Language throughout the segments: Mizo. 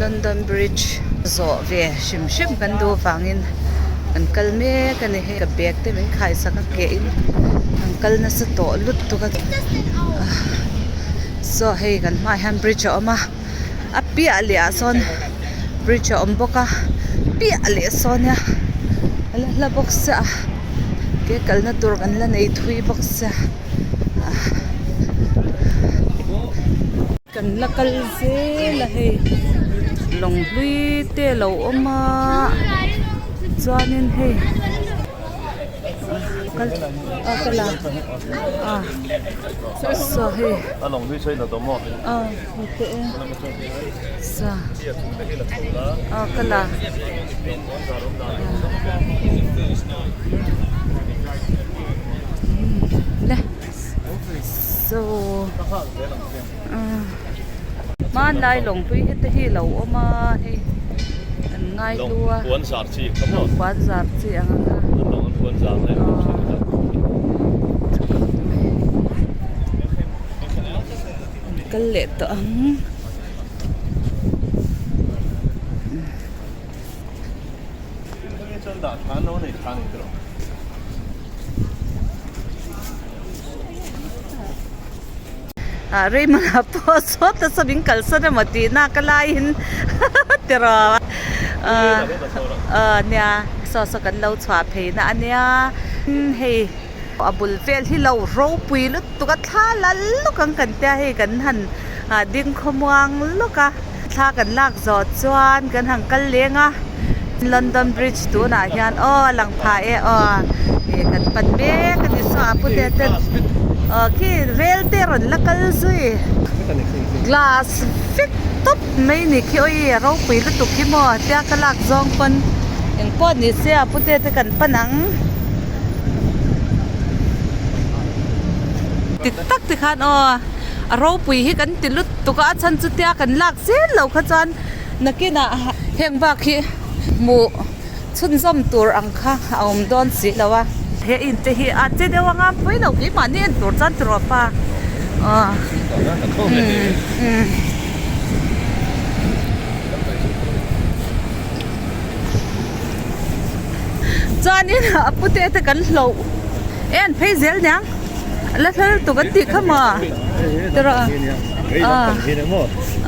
London Bridge zawh ve hrim hrim kan duh avangin kan kal mek a ni hei ka bag te min khai sak a keh in kan kal nasa tawh lutuk a saw hei kan hmaah hian bridge a awm a a piah leh ah sawn bridge a awm bawk a piah leh sawn nia a la hla bawk sia ke kalna tur kan la nei thui bawk sia. Kan la kal zel a hei lawng hlui te a lo awm a chuanin hei kal a kal a a saw hei a hmu teh e sa a kal a. Le so hmanlai lawng hlui hete hi a lo awm a hei an ngai hlu a puan zar chi ka maw puan zar chi ang a lawng an puan zar lai an kal leh tawh ang. Ah Raymond ah pawh sawt a saw min kalsan emaw tih nak a laiin tiraw ah ah nia saw saw kan lo chhuah phei na a nia hei a bul vel hi lo ropui lutuk a thla la lawk ang kan tia hei kan han ah ding khawmuang lawk a thla kan lak zawh chuan kan han kal leng a London bridge tunah hian aw a lang phah e aw ih kan pan mek a ni saw a pu te ten aw khi rel te rawn la kal zui glass vek tawp mai ni khi awi a ropui lutuk hi maw tia ka lak zawng pawn engpawh ni se a pu te te kan pan ang. Ti tak te khan aw a ropui hi kan ti lutuk a a chhan chu tia kan lak zel lo kha chuan nakinah heng bak hi hmuh chhunzawm tur ang kha a awm dawn si lo a. He in te hi a che deuh anga pui lo keimahni en tur chuan ti rawh pa aw umm. Chuanin a pute te kan hloh en phei zel niang la hlal tuk an tih kha maw tiraw a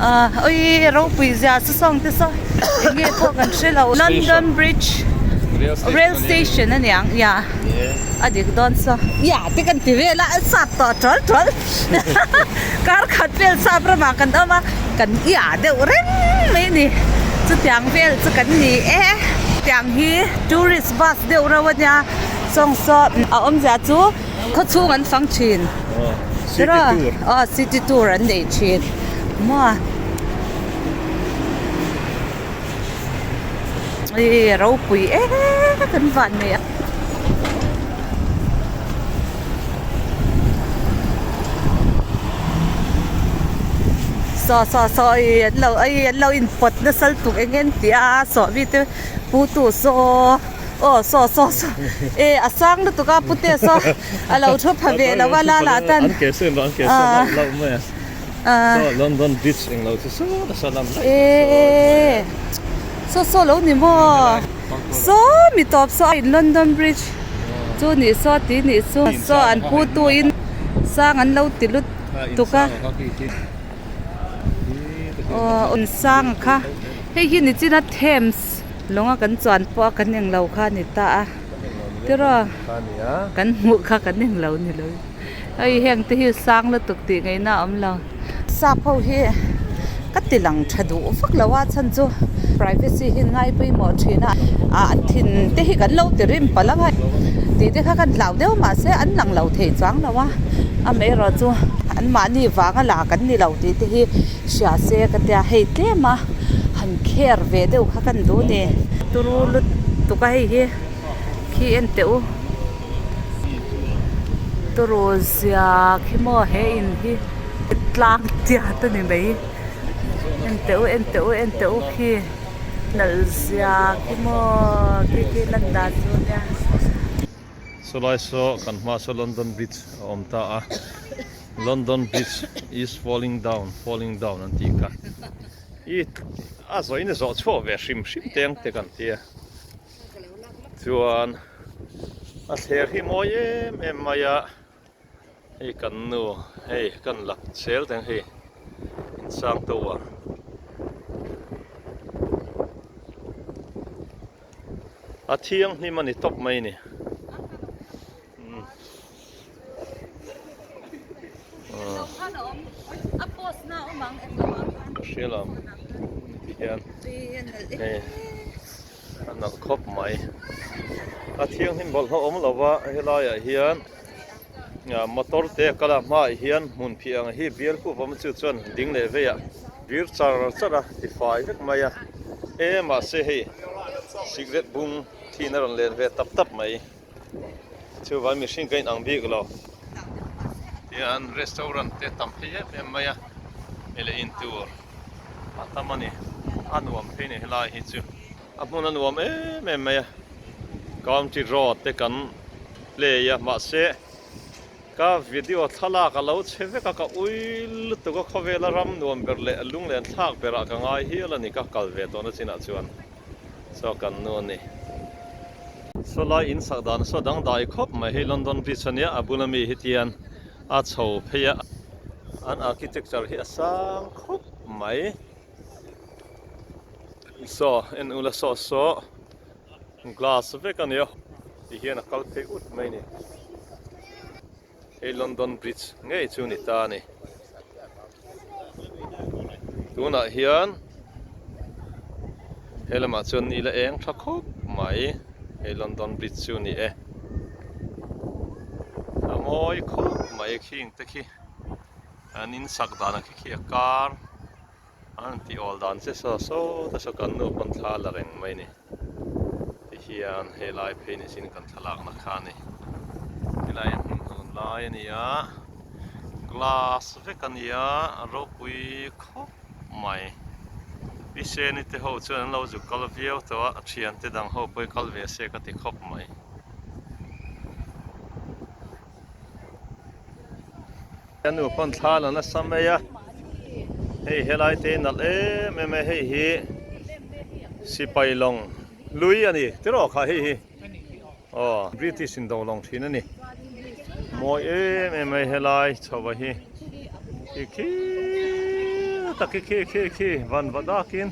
a ui ropui zia chu sawng te saw enge pawh kan hre lo London Bridge rail station a niang ya a dik dawn saw ya te kan ti vel a an sap tawh ṭawl ṭawl kar khat vel sap ramah kan awm a kan ya deuh reng mai a ni chutiang vel chu kan ni e tiang hi tourist bus deuh reuh a nia sawng saw a awmzia chu khawchhung an fang thin aw city tour an nei thin maw ih ropui em kan van nei a. Saw saw saw ih an lo ih an lo inpawt nasa lutuk eng nge an tih a saw mi te pu tu saw aw saw saw saw e a sang lutuk a pute saw a lo thu pha ve lo a la lah tan e saw saw lo ni maw saw mi tawp saw a in London bridge chu nih saw tih nih chu saw an pu tu in sang an lo ti lutuk a aw in sang kha hei hi nichina Thames lawnga kan chuan pawh a kan englo kha a ni ta a tiraw kan hmuh kha kan englo ni lo hei heng te hi sang lutuk tih ngaihna a awm lo sap ho hi ka ti lang tha duh vak lo a chhan chu privacy hi ngai pawimawh thin a ah an thin te hi kan lo ti rim palh ang a tih te kha kan hlau deuh mahse an lang lo thei chuang lo a amaherawh chu an mahni vanga la kan ni lo tih te hi hria se ka tia hei tlem a han kher ve deuh kha kan duh ni turu lutuk a hei hi khi en teh u. Turu zia khi maw he in hi tlang tiat a ni mai en teh u en teh u en teh u khi nalh zia khi maw khi khi lan dan chu nia. Sawlai saw kan hma saw London Bridge a awm ta a London Bridge is falling down falling down an tih kha. I a zawh in a zawh chhuak ve hrim hrim te ang te kan tia. Chuan a thler hi mawi em em mai a, hei kan nu hei kan lak zel teng hei insang tower. A thianghlim a ni tawp mai ni. Ka hria lo ti hian hei a nalh khawp mai a thianghlim bawlhhlawh awm lo va helaiah hian motor te a kal a hmaah hian hmun phih ang hi bial khup awm chu chuan ding leh veiah vir char char a tifai vek mai a e mahse hei cigarette bung thin a rawn len ve tap tap mai. Chuvang mihring ka inang bik lo tian restaurant te tam phei em em mai a ei leh in tur a tam a ni a nuam phei ni helai hi chu a hmun a nuam em em mai a county road te kan play a mahse ka video thlalak a lo chhe vek a ka ui lutuk a khawvela ram nuam ber leh lunglen thlak berah ka ngai hial a ni ka kal ve tawhna chinah chuan. Saw kan nu a ni. Saw lai in sak dan saw dangdai khawp mai hei London Bridge a nia a bula mi hi tian a chho phei a an architecture hi a sang khawp mai. Saw en ula saw saw glass vek a nia ti hian a kal phei ut mai a ni. Hei London Bridge ngei chu ni ta a ni. Tunah hian he lamah chuan ni la eng tha khawp mai hei London Bridge chu ni e. A mawi khawp mai khing te khi an in sak dan ang khi khi a kar an tih awl dan che saw saw te saw kan nu pawn thla la reng mai a ni. Tihian helai phei ni sin kan thlalakna kha a ni. Helai a hmun hnun lai a ni a, glass vek a ni a, a ropui khawp mai. Piseni te ho chuan an lo zuk kal viau tawh a, a thiante dang ho pawh hi kal ve se ka ti khawp mai. Ka nu pawn thla la nasa mai a, hei helai te hi nalh em em a, hei hi sipai lawng hlui a ni tiraw kha hei hi aw British in do lawng thin a ni mawi em em mai helai chho a hi khi khi tak khi khi khi khi van va dakin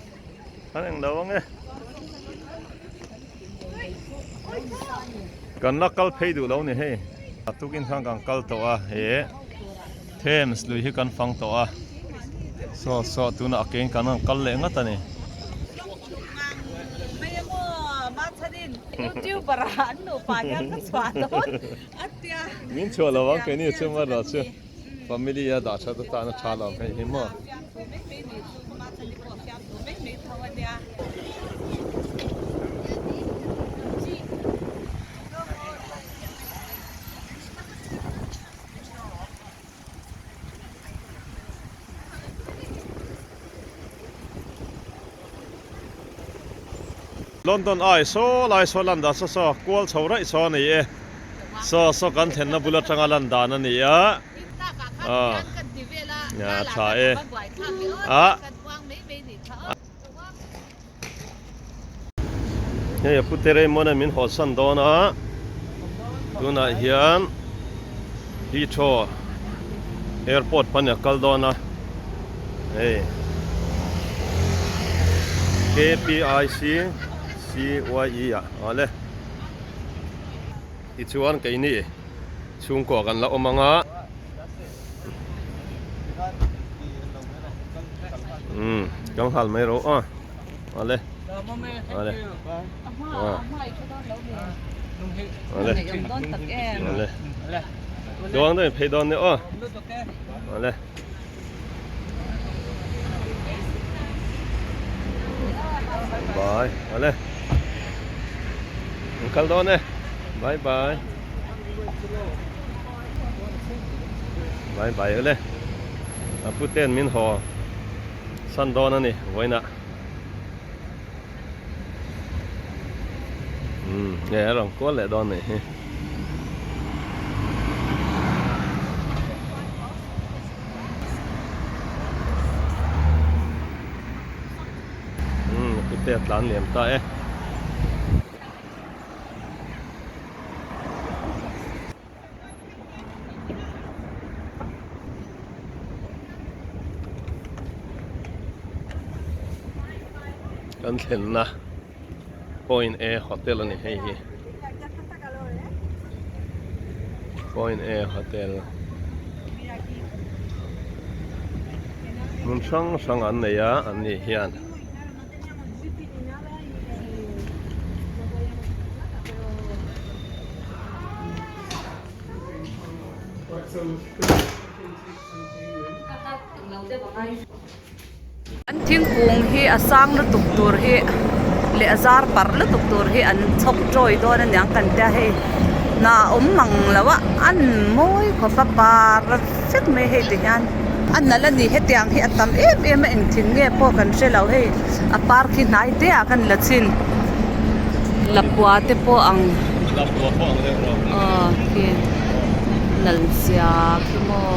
an englo ang e. Kan la kal phei duh lo ni hei. A tukin khan kan kal tawh a he Thames lui hi kan fang tawh a saw saw tunah a kein kan rawn kal leh ngat a ni. Min chhuah lo ang keini chu erawh chu family a dah that atan a tha lo hei hi maw. London Eye saw lai saw lan dan saw saw kual chho raih saw a ni e saw saw kan thlenna bul atanga lan dan a ni a a tha e a Hei a pute Raymond a min hawlsan dawn a tunah hian Heathrow airport hman a kal dawn a hei K_P_I_C C_Y_E ah awle tichuan keini chhungkua kan la awm ang a. Umm kan hal mai ro a ale ale ale ale chuang dawn phei dawn nia aw ale bye ale an kal dawn e bye bye. Bye bye ule a pu ten min haw san dawn a ni vawiinah umm nge a rawn kual leh dawn nih hi. te a tlan liam ta e. Kan thlenna Point A Hotel a ni hei hi. Point A Hotel. Hmun hrang hrang an nei a an ni hian. An thingkung hi a sang lutuk tur hi leh a zar parh lutuk tur hi an chhawk tawi dawn a niang kan tia hei hna a awm mang lo a an mawi khawp a par vek mai hei ti hian a nalh a ni hetiang hi a tam em em a engthing nge pawh kan hre lo hei a par khi hnai te ah khan la chhin lapua te pawh ang aw khi nalh zia khi maw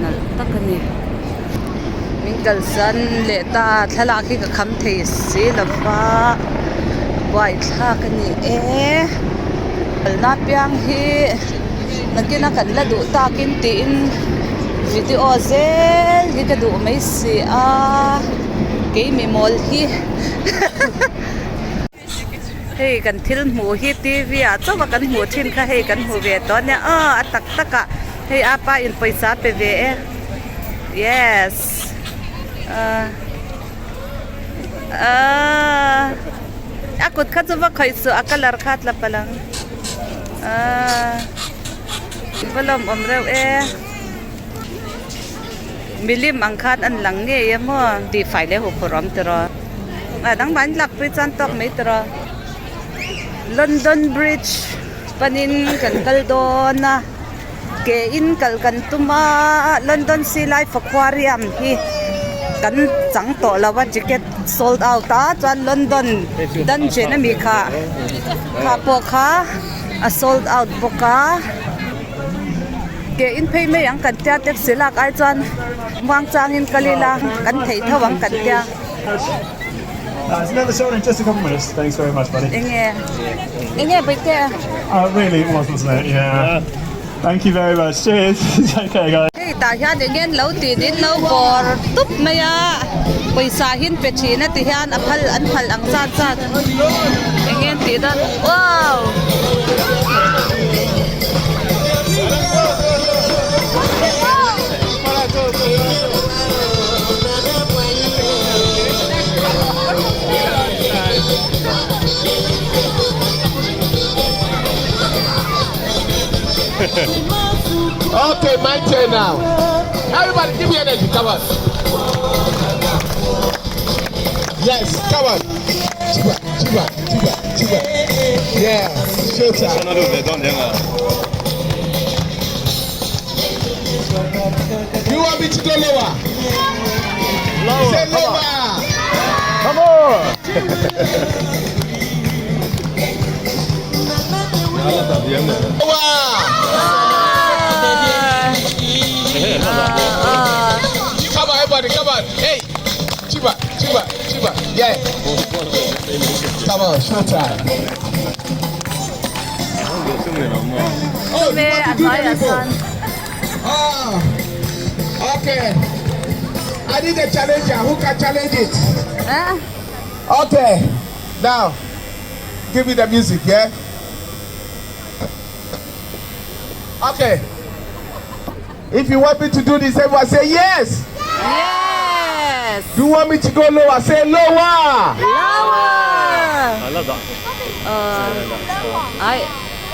nalh tak a ni min kalsan leh ta thlalak hi ka kham thei si lo va buaithlak a ni e kalna piang hi nakina kan la duh takin tiin video zel hi ka duh mai si a keimi mawl hi hei kan thil hmuh hi tv ah chauh a kan hmuh thin kha hei kan hmu ve tawh a nia aw a tak tak ah hei apa in pawisa pe ve e yes ah ah a kut kha chu va khawih suh a colour kha a tla palh ang ah va lawmawm reuh e milim ang khan an lang ngei a maw tihfai leh huphurh awm tiraw a dang mahni lakpui chuan tawk mai tiraw London Bridge panin kan kal dawn a ke in kal kan tum a London Sea Life Aquarium hi kan chang tawh lo a ticket sold out a chuan London Dungeon ami kha kha pawh kha a sold out bawk a. Ke in phei mai ang kan tia taxi lak ai chuan muang changin kal ila kan theih tho ang kan tia. Enge enge Bawihte? Hei tah hian enge an lo tih niin lo bawr tup mai a pawisa hi an pe thin a ti hian a phal an phal ang zat zat enge an tih dawn wow. Okay, my turn now. Everybody, give me energy. Come on. Yes, come on. Chiba, chiba, chiba, chiba. Yeah, showtime. You want me to go lower? Lower. Say lower. Come on. Lower. Come on, everybody, come on. Hey, Chiba, Chiba, Chiba. Yeah. Come on, showtime. Oh, you want to do the people? Ah, okay. I need a challenger. Who can challenge it? Okay. Now, give me the music, yeah? Okay. If you want me to do this, everyone say yes. Yes. Do you want me to go lower? Say lower. Lower. Ai.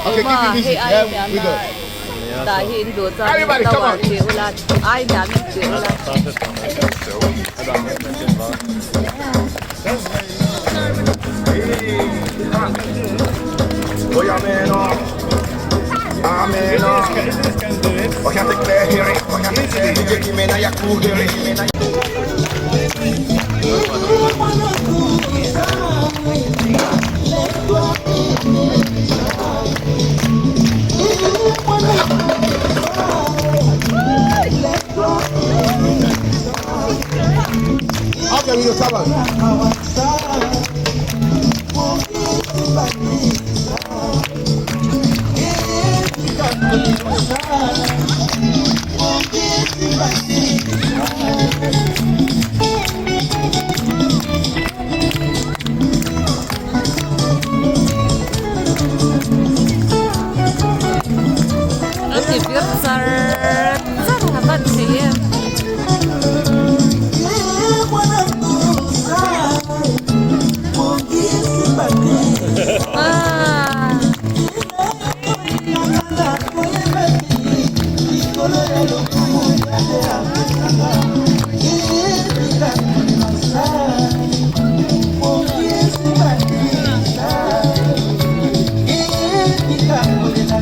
Okay, give me music. Yeah, we go. Everybody, come on. Ai Okay, we go, come on. A ti vir char char a van thei em.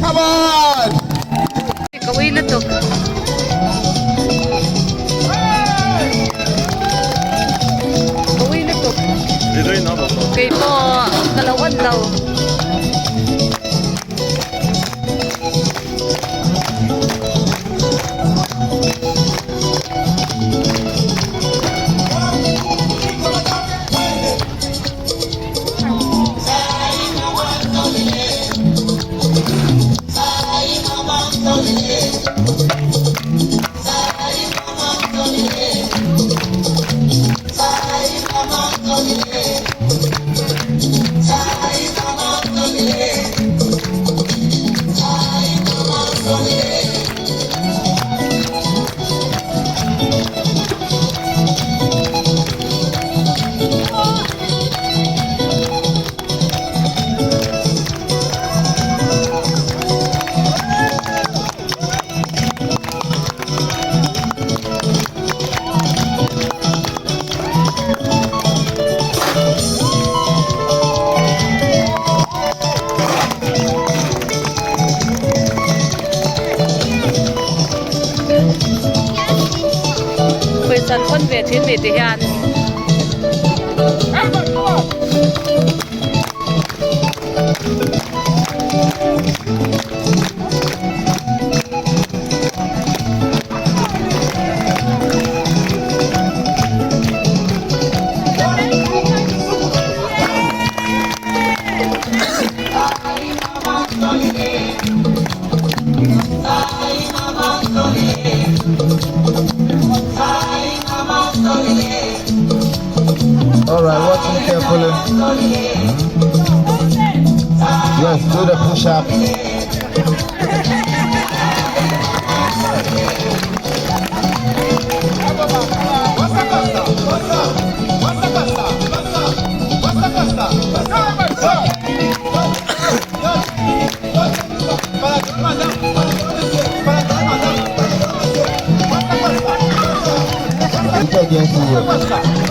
Come on! Ka ui lutuk. Ka ui lutuk. Kei pawh ka lo on lo. Pawisa an khawn ve thin ni ti hian. All right, watch me carefully. Yes, do the push up.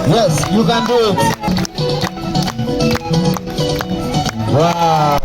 Yes, you can do it. Wow.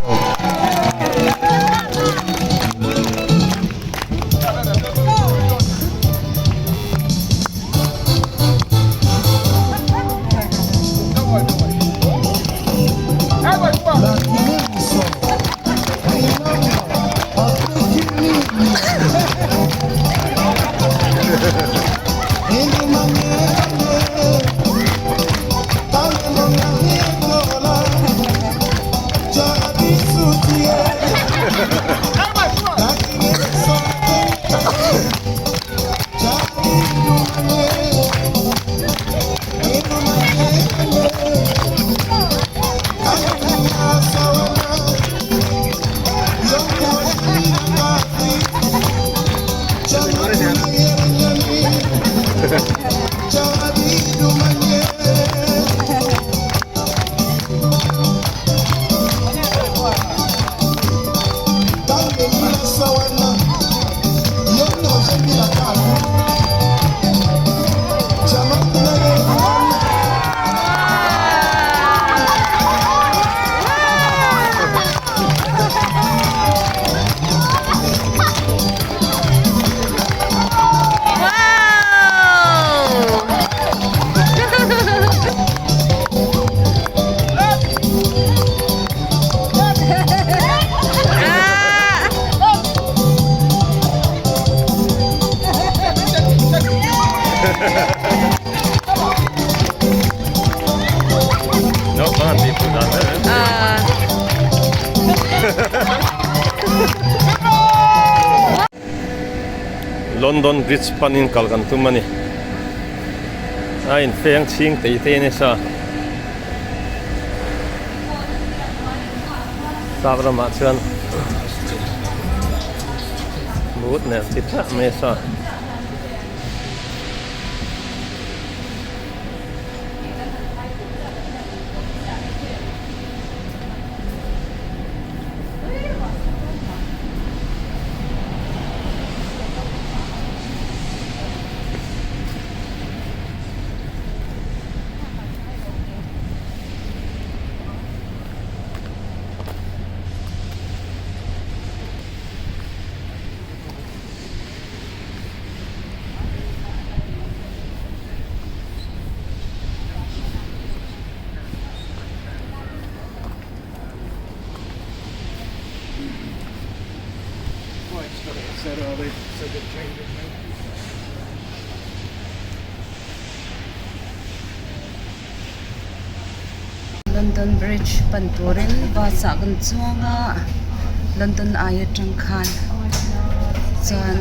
London Bridge panin kal kan tum a ni. A infeng chhing tei tei a ni sa. Sap ramah chuan but nen chi thlah mai a sa. London Bridge pan turin bus ah kan chuang a London Eye atang khan chuan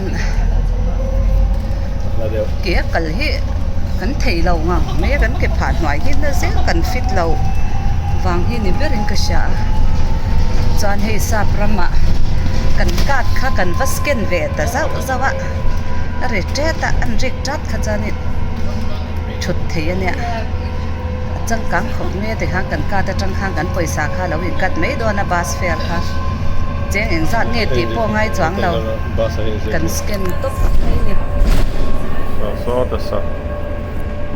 ke a kal hi kan thei lo ngang mai a kan ke phah hnuai hi na zel kan fit lo vang hi ni berin ka hria a chuan hei sap ramah kan card kha kan va scan ve ta zauh zauh a a ri tet a an rik tat kha chuanin thut thei a nia a changkang khawp mai a tikhan kan card atang khan kan pawisa kha lo in cut mai dawn a bus fare kha cheng engzat nge tih pawh ngai chuang lo kan scan tawp mai a ni. Sawta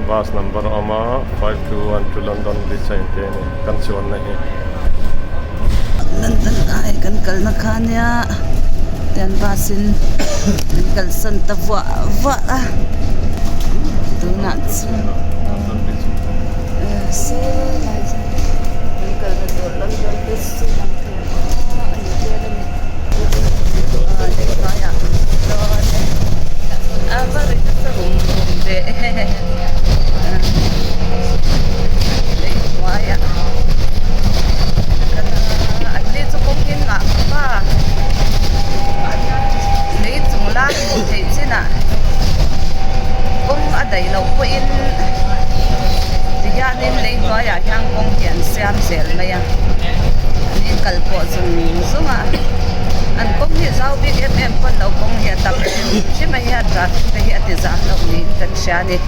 bus number a awm a 521 to London Bridge a inti a ni kan chuanna hi. London ai kan kalna kha nia tian bus in min kalsan ta vuah vuah a tunah chuan selai chu kan kalna tur London Bridge chu lang thei a a ni vel a ni a lei hnuaiah kan dawn e a va ri nasa rum rum ve lei hnuaiah kan kal a an ni chu kawng in ngah khawp a lei chung lai hmuh theih chinah kawng a daih loh pawhin tihianin lei hnuaiah hian kawng hi an siam zel mai a an inkal pawh zung zung a an kawng hi zau bik em em pawn lo kawng hi a tam hrim hrim a hi a traffic te hi a ti zam loh niin kan hria a ni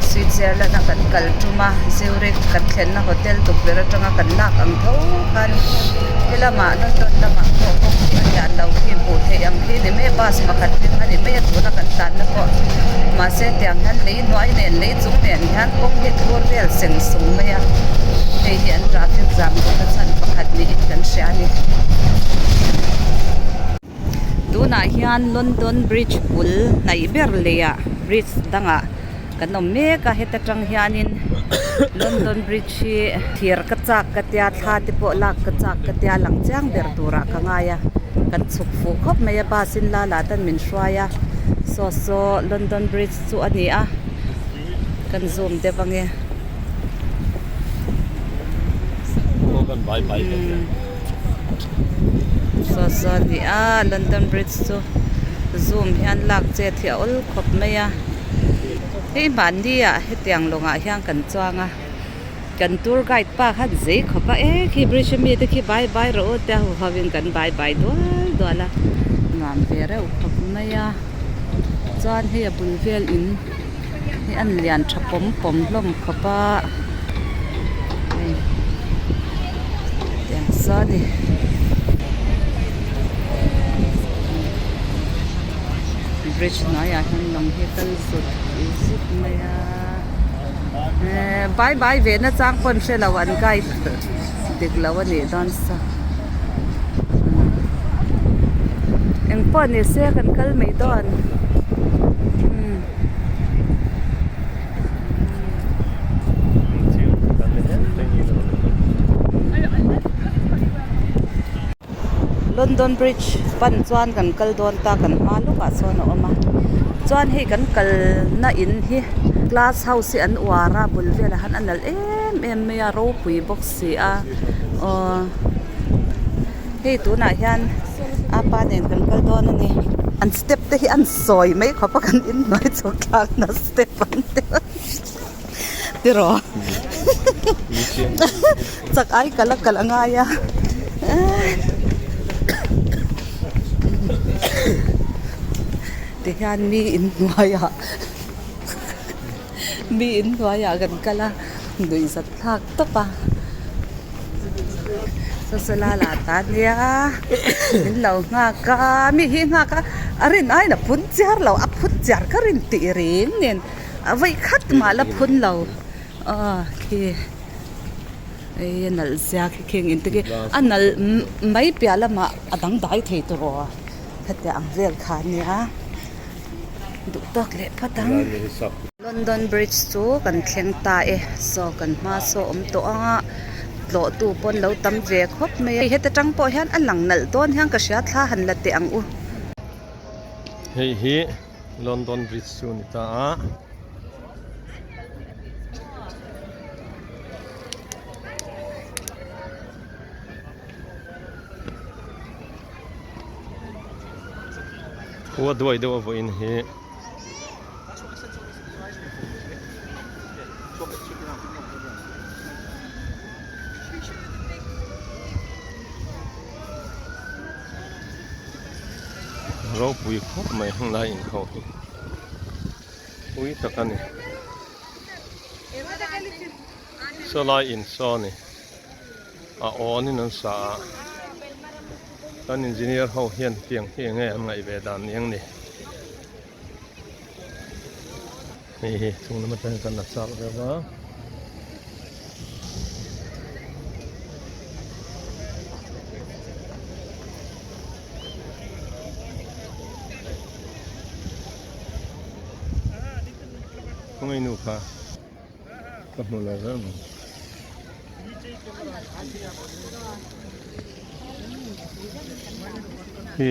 Switzerland a kan kal tum a Zurich kan thlenna hotel tukverh atanga kan lak ang tho khan helamah London lamah pawh kawng hi a lian lo khi hmuh theih ang khi ni mai a bus pakhat ding a ni mai a tuna kan tlanna pawh mahse tiang hian lei hnuai nen lei chung nen hian kawng hi thur vel seng sung mai a hei hi an traffic jam duhna chhan pakhat niin kan hria a ni. Tunah hian London Bridge bul hnaih ber leiah bridge dangah kan awm mek a heta tang hianin London Bridge hi thir ka chak ka tia thla te pawh lak ka chak ka tia lang chiang ber turah ka ngai a kan chhuk fuh khawp mai a bus in lala ten min hruai a saw saw London Bridge chu a ni a kan zoom deuh ange. Saw saw a ni a London Bridge chu zoom hian lak chet hi a awl khawp mai a hei mahni ah hetiang lawngah hian kan chuang a kan tour guide pa khan zei khawp a e khi bridge ami te khi bye bye rawh u tia huho in kan bye bye dual dual a nuam ve reuh khawp mai a chuan hei a bul vel in hi an lian tha pawm pawm hlawm khawp a hei tiang sawn a ni. Bridge hnuaiah hian lawng hi kal zut zut mai a ehh bye bye ve na chang pawn hre lo an guide dik lo a nih dawn sa engpawh ni se kan kal mai dawn. London Bridge pan chuan kan kal dawn ta kan hma lawkah chuan a awm a chuan hei kan kalna in hi glass house hi an uar a bul velah hian a nalh em em mai a ropui bawk si a aw hei tunah hian apa nen kan kal dawn a ni. An step te hi an sawi mai khawp a kan inhnuai chhuk thlakna step an ti tiraw chak ai kal a kal a ngai a tihian mi inhnuaiah mi inhnuaiah kan kal a nuihzat thlak tawp a saw saw la la ta nia min lo nghak a mi hi nghak a a rin aiin a phun chiar lo a phun chiar ka rin tih reng nen a vawi khat mah la phun lo aw khi ei a nalh zia khi khing in te khi a nalh mai piah lamah a dangdai thei tawh a hetiang ang vel kha ania duh tawk leh phawt ang. London Bridge chu kan thleng ta e saw kan hma saw awm tawh ang a tlawh tu pawn lo tam ve khawp mai a heta tang pawh hian a lang nalh dawn hian ka hria thla han la teh ang u. Hei hi London Bridge chu a ni ta a. Khua duai deuh a vawiin hi. Ropui khawp mai heng lai in ho hi pui tak a ni saw lai in saw a ni a awn in an sa a kan engineer ho hian tiang hi enge an ngaih ve dan ni ang ni. Hei hi chung lam atang hian kan la chak deuh a. Khawngaih nu kha ka hmu lo ber mai. Hi.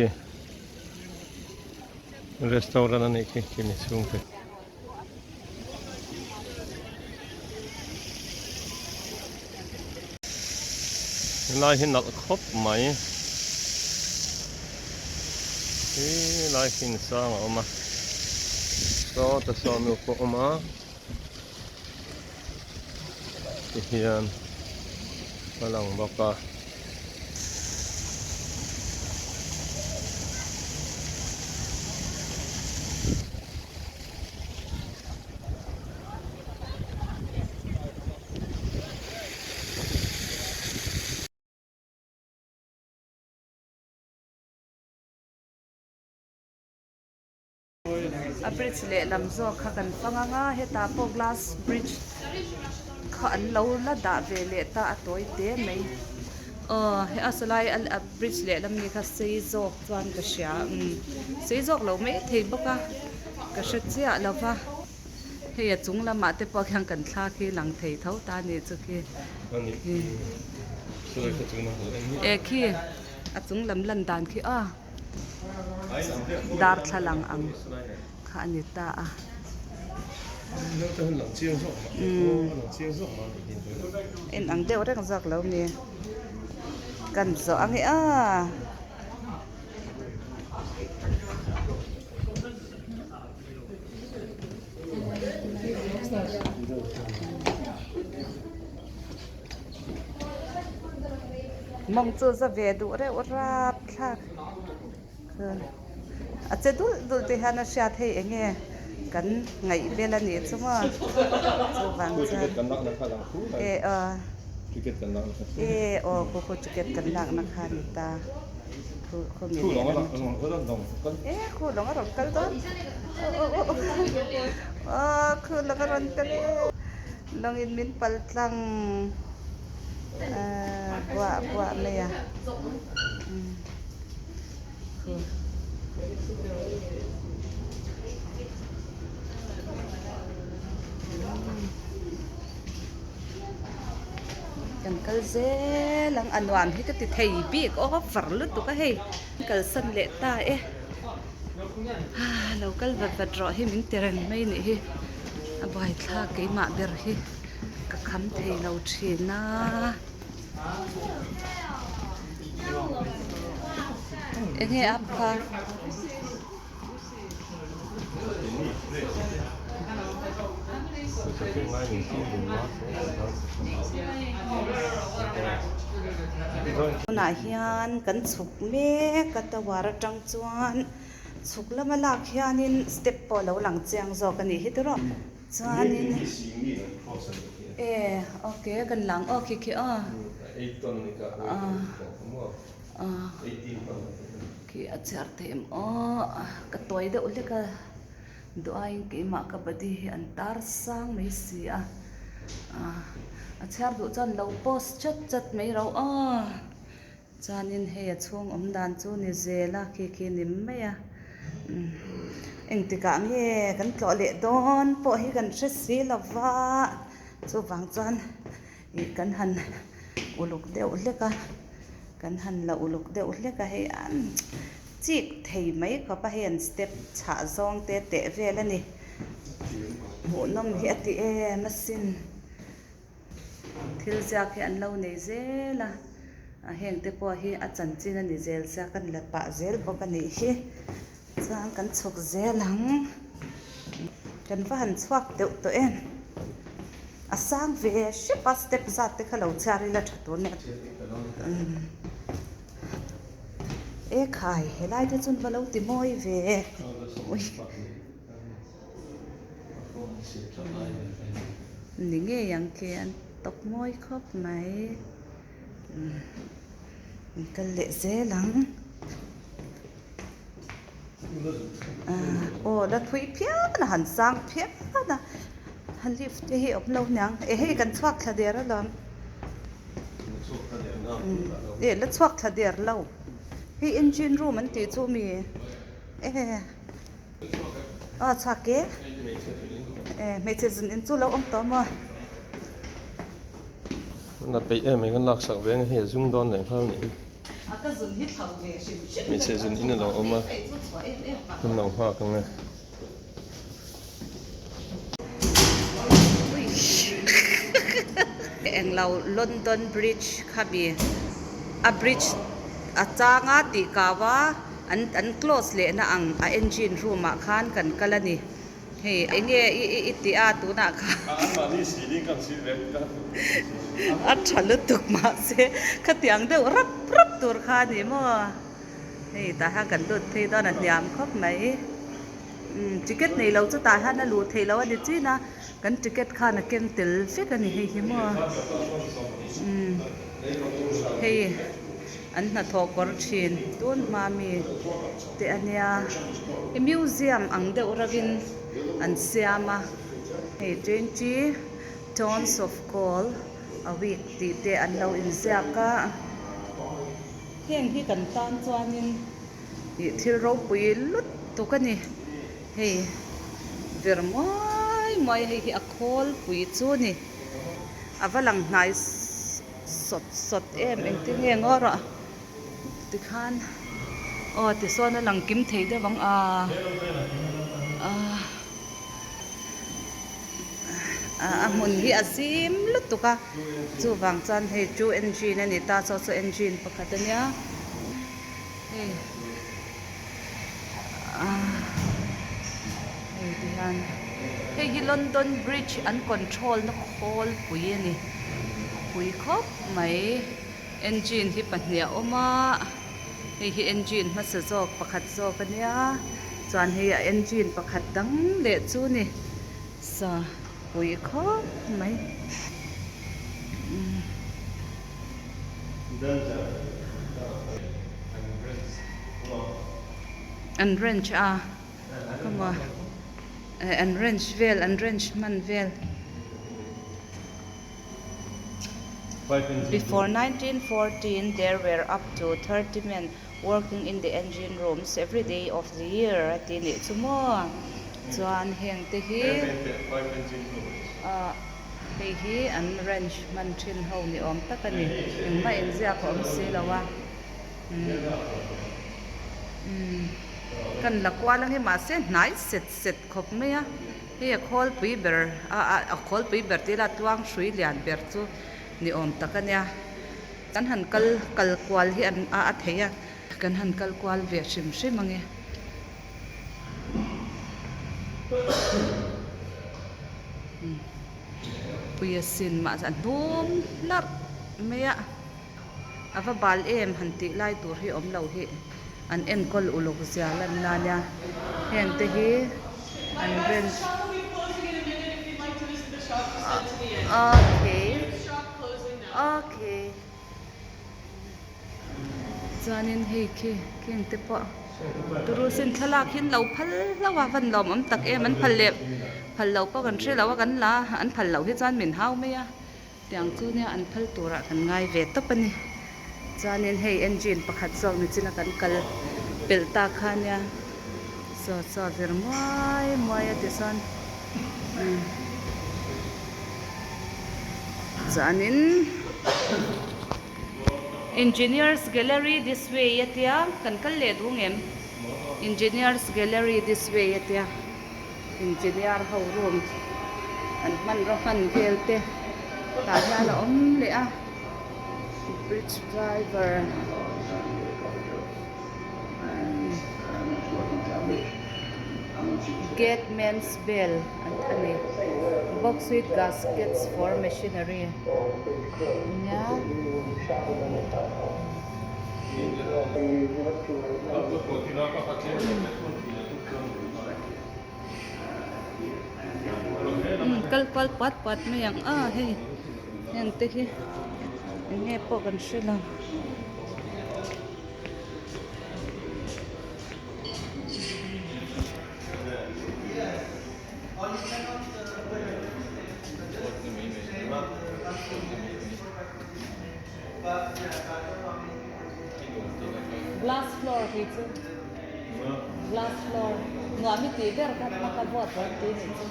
Restaurant a nih khi khi mi chhung te. Helai hi nalh khawp mai. Helai khi in sang a awm a. Sawta saw nu pawh a awm a. Tihian a lang bawk a. A bridge lehlam zawk kha kan fang ang a hetah pawh glass bridge kha an lo la dah ve leh ta a tawi te mai aw he a sawlai a bridge lehlam ni kha sei zawk chuan ka hria umm sei zawk lo mai thei bawk a ka hre chiah lo va hei a chung lamah te pawh khian kan thla khi lang thei tho ta a nih chu khi eh khi a chung lam lan dan khi aw. Darthlalang ang kha a ni ta a. En ang deuh reng zawk lo mi kan zawh ang e a. Mawng chu za ve duh reuh rap thlak a che dulh dulh te hian a hriat hei eng nge kan ngaih vel a nih chu maw chuvang chuan e aw e aw khu khu ticket kan lakna kha a ni ta khu khu mi lehlam e khu lawng a rawn kal dawn aw khu lawng a rawn kal e. Lawngin min pal tlang buah buah mai a. Kan kal zel ang a nuam hi ka ti thei bik over lutuk a hei. Kalsan leh ta e. Lo kal vat vat rawh hi min ti reng mai nih hi. A buaithlak keimah ber hi ka kham thei lo thin a. Enge a pha? Tunah hian kan chhuk mek a tower atang chuan chhuk lama lak hianin step pawh a lo lang chiang zawk a nih hi tiraw chuanin e okay kan lang aw khi khi aw khi a chhiar thei em aw ka tawi deuh hlek a. Duhaiin keimah ka body hi an tar sang mai si a, a chhiar duh chuan lo post chat chat mai ro aw. Chuanin hei a chhung awm dan chu ni zel a, khi khi ni mai a. Engtikah nge kan tlawh leh dawn pawh hi kan hre si lo va, chuvang chuan ih kan han uluk deuh hlek a, kan han la uluk deuh hlek a hei an. Chik thei mai khawp a hei an step chhah zawng te teh vel a ni. Hmuhnawm hi a ti em asin. Thil ziak hi an lo nei zel a, a heng te pawh hi a chanchin a ni zel sia kan la pah zel bawk a nih hi. Chuan kan chhuk zel ang. Kan va han chhuak deuh tawh em. A sang ve hrep a step zat te kha lo chhiar ila tha tur nia. E khai helai te chuan va lo ti mawi ve ui ni ngei ang khi an tawp mawi khawp mai an kal leh zel ang aw la thui phian a han sang phian a lift te hi a awm lo niang e hei kan chhuak thla der alawm. Eh la chhuak thla der lo hei engine room an tih chu mi eh aw chhuak e eh hmeichhe zun in chu lo awm tawh maw. Na peih em mai kan lak sak ve ang hei a zum dawn leh nghal nih hi. Hmeichhe zun in a lo awm a kan lo nghak ang e. Englo London Bridge kha mi a bridge a changa tih kau a an an close leh na ang a engine room ah khan kan kal a ni hei enge i i tih a tunah khan a tha lutuk mahse khatiang deuh rap rap tur kha a ni maw. Hei tah hian kan lut phei dawn a hniam khawp mai umm ticket nei lo chu tah hian a luh theih loh a ni chin a kan ticket khan a keng tel vek a ni hei hi maw umm hei an hnathawh kawr thin tun hma mi te a nia i museum ang deuh reuh in an siam a hei 20 tons of coal a week tih te an lo inziak a. Heng hi kan tan chuanin ih thil ropui lut tuk a ni. Hei ver muai muai hei hi a khawlpui chu a ni. A va lang hnai sawt sawt em engtin nge ngaw rawh tikhan aw tisawn a lang kim thei deuh ang a ah. A hmun hi a zim lutuk a chuvang chuan hei two engine a ni ta chaw chu engine pakhat a nia hei ah hei ti hian hei hi London bridge an control na khawlpui a ni pui khawp mai engine hi pahnih a awm a hei hi engine hmasa zawk pakhat zawk a nia chuan hei a engine pakhat dang leh chu a ni sa pui khawp mai an wrench a khawmaw an wrench vel an wrench hman vel. Before 1914 there were up to 30 men working in the engine rooms every day of the year a ti nih chu maw chuan heng te hi ah hei hi an wrench hman thin ho ni awm tak a ni engmah inziak a awm si lo a umm kan la kual ang hi mahse hnai set set khawp mai a. Hei a khawlpui ber a a khawlpui ber tih ila tluang hrui lian ber chu ni awm tak a nia kan han kal kal kual hi an a a thei a kan han kal kual ve hrim hrim ang e. ropui asin mahse a hnum hlarh mai a a va bal em han tih lai tur hi awm lo hi an enkawl uluk zia lan na nia heng te hi an rent okay okay. Chuanin hei khi kheng te pawh turu sin thlalak hi an lo phal hlauh a van lawmawm tak em an phal leh phal loh pawh kan hre lo a kan la an phal loh hi chuan min hau mai a tiang chu nia an phal turah kan ngai ve tawp a ni chuanin hei engine pakhat zawk ni chin a kan kal pelh tak kha nia saw saw vir muai muai a tichuan umm. Chuanin Engineers Gallery this way a tia kan kal leh duh ngem Engineers Gallery this way a tia Engineer ho room an hmanraw hman vel te tah hian a awm leh a bridge driver Gate man's bell a ni box with gaskets for machinery nia. Kal kual puat puat mai ang a hei heng te hi eng nge pawh kan hre lo. Glass floor hi chu glass floor nuam i tih ber kha hma ka vote rawn ti nih chu.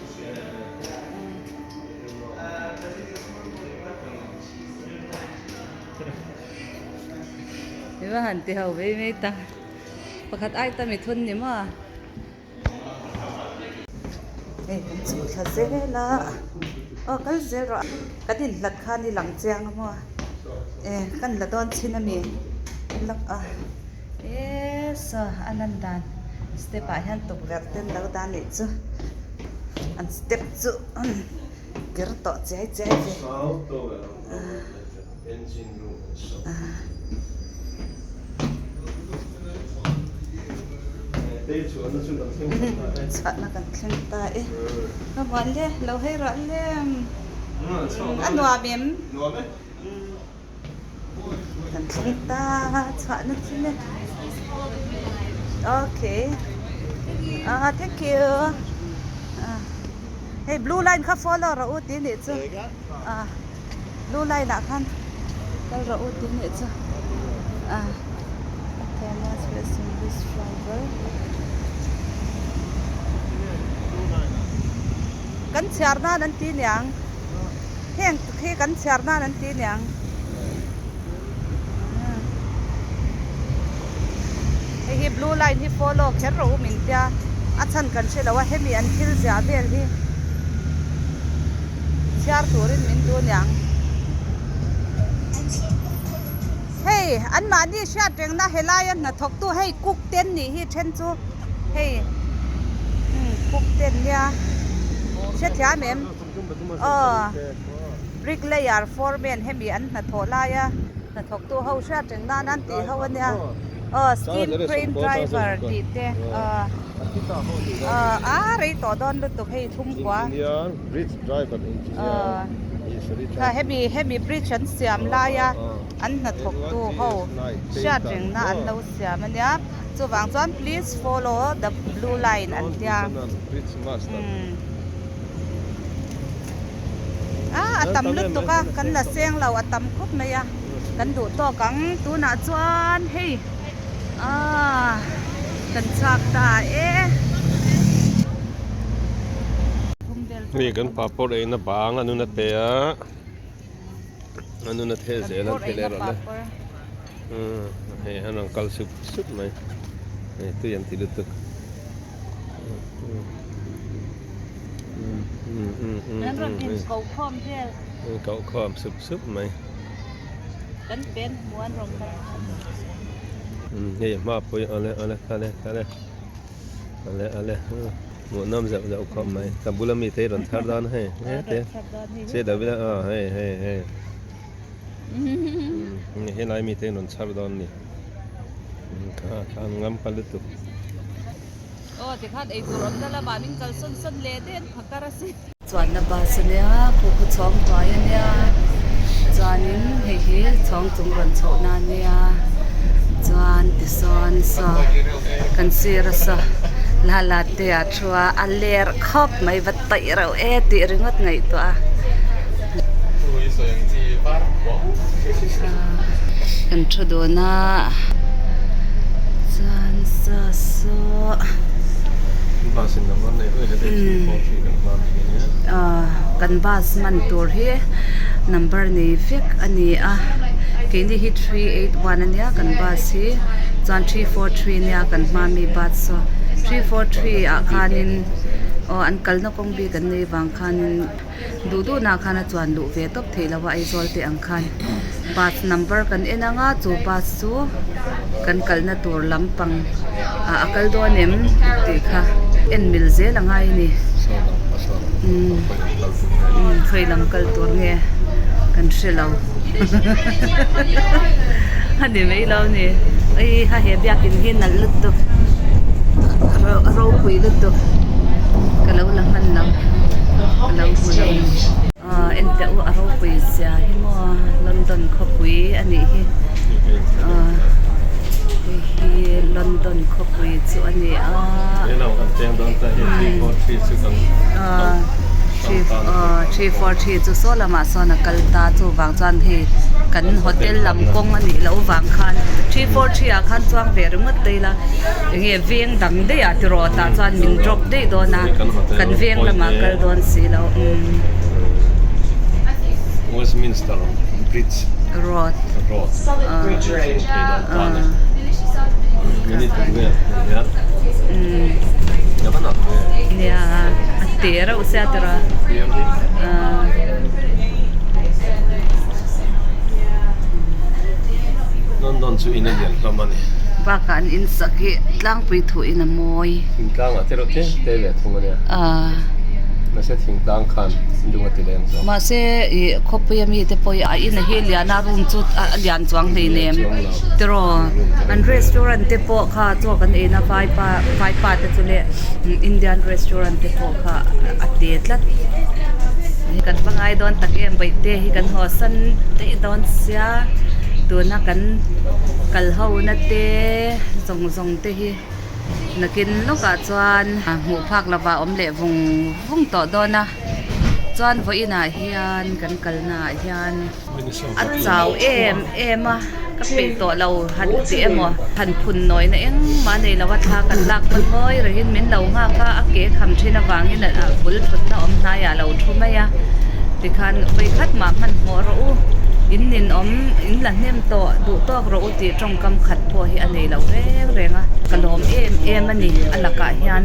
I va han ti ho vei mai ta. Pakhat ai ta mithun ni maw? Hei kan chhuh thla zel a, aw kal zel rawh kan inhlat khan i lang chiang a maw? E kan la dawn chin a mi lak a e saw a lan dan step ah hian tukverh te an lo dah nih chu an step chu ker tawh chiai chiai ve. Chhuahna kan thleng ta e. Ka buan le, lo hei rawh le. A nuam em? Kan thleng ta, chhuahna chu le. Okay. Ah, thank you. Hei blue line kha follow rawh u tih nih chu. Ah. Blue line ah khan kal rawh u tih nih chu ah Thomas Wesson bus driver kan chhiar nan an ti niang heng khi kan chhiar nan an ti niang hei hi blue line hi follow kher rawh u min tia a chhan kan hre lo a hemi an thil ziah vel hi. Chhiar turin min duh aniang. Hei anmahni hriat rengna helaia hnathawktu hei cook te an nih hi then chu hei umm cook te an nia hrethiam em aw bricklayer foreman hemi an hnathawh laia hnathawktu ho hriat reng nan an tih ho ania aw steam crane driver tih te aw. A rei tawh dawn lutuk hei thumkua kha hemi hemi bridge an siam laia an hnathawk tu ho hriat rengna an lo siam ania chuvang chuan please follow the blue line an tia a a tam lutuk a kan la seng lo a tam khawp mai a kan duh tawk ang tunah chuan hei. Aaa kan chhuak ta e. Mi kan papawr eina bang a nun a pe a, a nun a theh zel a theh leh rawh le. Umm hei an rawn kal sup sup mai hei tui an ti lutuk. An rawn inkohkhawm vel. Inkohkhawm sup sup mai. Kan pen hmu an rawn kal. Hei hma pawh hi awle awle khale khale. Ale ale hmuhnawm zeuh zeuh khawp mai ka bula mi te hi rawn thar dawn hei hete che Davida aw hei hei hei helai mi te hi rawn chhar dawn a ni kha an ngam pa lutuk. Aw tikhan eitur awmna lamah min kal sawn sawn leh daih an phakar asin. Chuanna bus a nia khu khu chhawng hnuai a nia chuanin hei hi chhawng chung rawn chhohna a nia chuan tisawn saw kan sir a saw la la te ah thu a a ler khawp mai va taih reuh e tih ringawt ngaihtuah a kan thu dun a chuan saw saw. Kan bus man tur hi number nei vek a ni a keini hi 381 a nia kan bus hi chuan 343 nia kan hma mi bus saw 343 ah khanin aw an kalna kawng bik an nei vang khanin duh duh nah khan a chuan luh ve tawp theih loh a Aizawl te ang khan bus number kan en ang a chu bus chu kan kalna tur lampang ah a kal dawn em tih kha en mil zel a ngai a ni umm khawi lam kal tur nge kan hre lo a ni mai lo a ni ei ha he biakin hi nalh lutuk a ropui lutuk ka lo la hman lo ka lo hmu lo. Aw enteh u a ropui zia hi maw London khawpui a nih hi aw hei hi London khawpui chu a ni a aw 343 chu saw lamah sawn a kal ta chuvang chuan hei kan hotel lam kawng a nih loh vang khan 343 ah khan chuang ve ringawt daih ila enge veng dang daih ah tiraw tah chuan min drop daih dawn a kan veng lamah kal dawn si lo umm. Westminster Bridge Road Road Nia a te reuh sia tiraw London chu in a lian hlawm a ni. Bakah an in sak hi tlangpui thuh in a mawi. Thingtlang ah te reuh te te ve thung a nia. Mahse thingtlang khan lung a ti leng zawk. Mahse ih khawpui a mi te pawh hi a in a hi lian a room chu a lian chuang hleinem tiraw an restaurant te pawh kha chaw kan ei na vaipa vaipa te chu leh Indian restaurant te pawh kha a te tlat kan va ngai dawn tak em vaihte hi kan haw san daih dawn sia tuna kan kal ho na te zawng zawng te hi nakin lawkah chuan hmuh phak lovah awm leh vung vung tawh dawn a chuan vawiinah hian kan kalna ah hian a chau em em a ka peih tawh lo han ti emaw han phun nawi na engmah a nei lo a thla kan lak pawn mawi rengin min lo nghak a a ke kham thin avangin a bul thutna awm hnaiah a lo thu mai a tikhan vawikhat mah hmanhmawh rawh u in ninawm in la hnem tawh duh tawk rawh u tih tawngkam khat pawh hi a nei lo reng reng a ka lawm em em a ni a lakah hian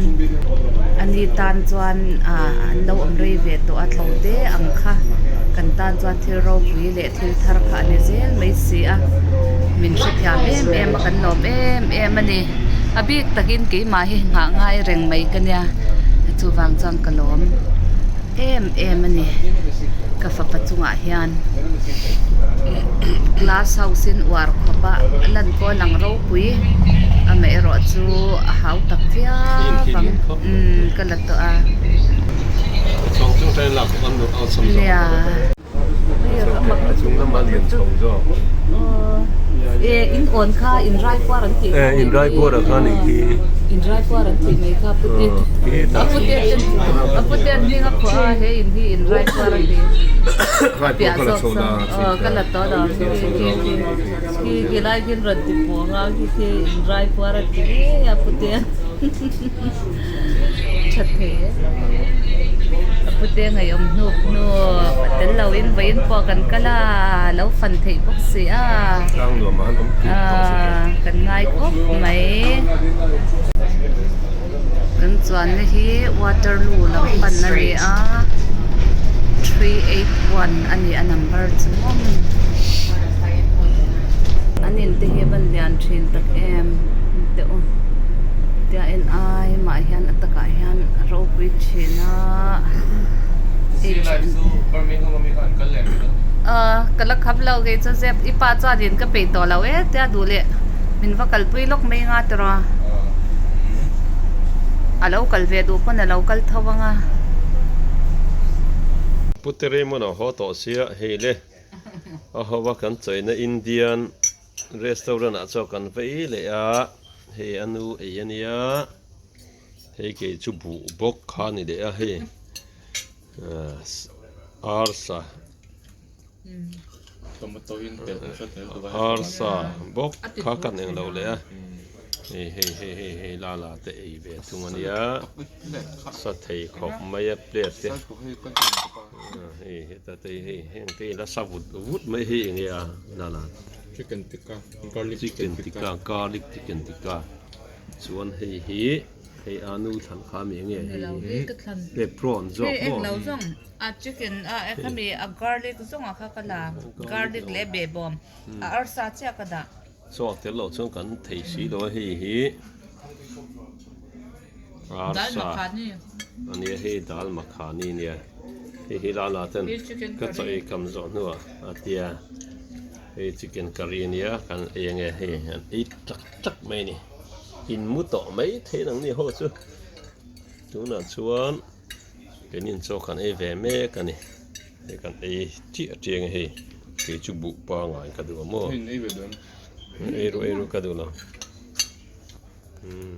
ani tan chuan ah an lo awm rei ve tawh a thlo te ang kha kan tan chuan thil ropui leh thil thar kha a ni zel mai si a min hrethiam em em a kan lawm em em a ni a bik takin keimah hi nghah ngai reng mai ka nia chuvang chuan ka lawm em em a ni ka fapa chungah hian glass house in uar khawp a lan pawh a lang ropui amaherawh chu a hau tak viau ang umm ka la tawh a nia. In awn kha in raipuar an tih kha in raipuar an tih mai kha pute a pute a pute an hming a phuah a he in hi in raipuar an ti piah zawk saw ka la tawh lo khi khi lai khin rawn ti pawng a khi khi in raipuar an ti ngei a pute Tha thei e. A pute ngaihawm hnuk hnuk a tel lo in vawiin pawh kan kal a lo fan theih bawk si a. Aaa kan ngai khawp mai. Kan chuanna hi Waterloo lam pan a ni a 381 a ni a number chu mawm. An in te hi a van lian thin tak em teh u. Hetia en ai mah hian a takah hian a ropui thin a. Ka la kham lo kei chu zep i pa chuanin ka peih tawh lo e tia duh leh min va kalpui lawk mai anga tiraw a lo kal ve duh pawn a lo kal tho anga. Pute Raymond a haw tawh sia hei le a haw a kan chawina Indian restaurant ah chuan kan vei leh a hei a nu ei a nia hei kei chu buh bawk kha a ni leh a hei arsa arsa bawk kha kan eng lo leh a hei hei hei hei hei la la te ei ve thung a nia sa thei khawp mai a plate te hei heta te hei heng te ila sa vut vut mai hi eng nge a la la chicken tikka garlic chicken tikka garlic chicken tikka chuan hei hi Hei a nu thlan kha mi enge hei hi hei prawn zawk maw? Hei englo zawng a chicken a khami a garlic zawng a kha ka la garlic leh behbawm a arsa chiah ka dah. Chaw tel loh chuan kan thei si lo a hei hi arsa ania hei dal makhani ania hei hi la la ten ka chaw ei kam zawh hnuah a tia hei chicken curry ania kan ei ange hei an ei tak tak mai a ni. In mu tawh mai thei nang ni ho chu tunah chuan keinin chaw kan ei ve mek a ni hei kan ei chiah chiang a hei kei chu buh pangai ka duh a maw ei ru ei ru ka duh lo umm.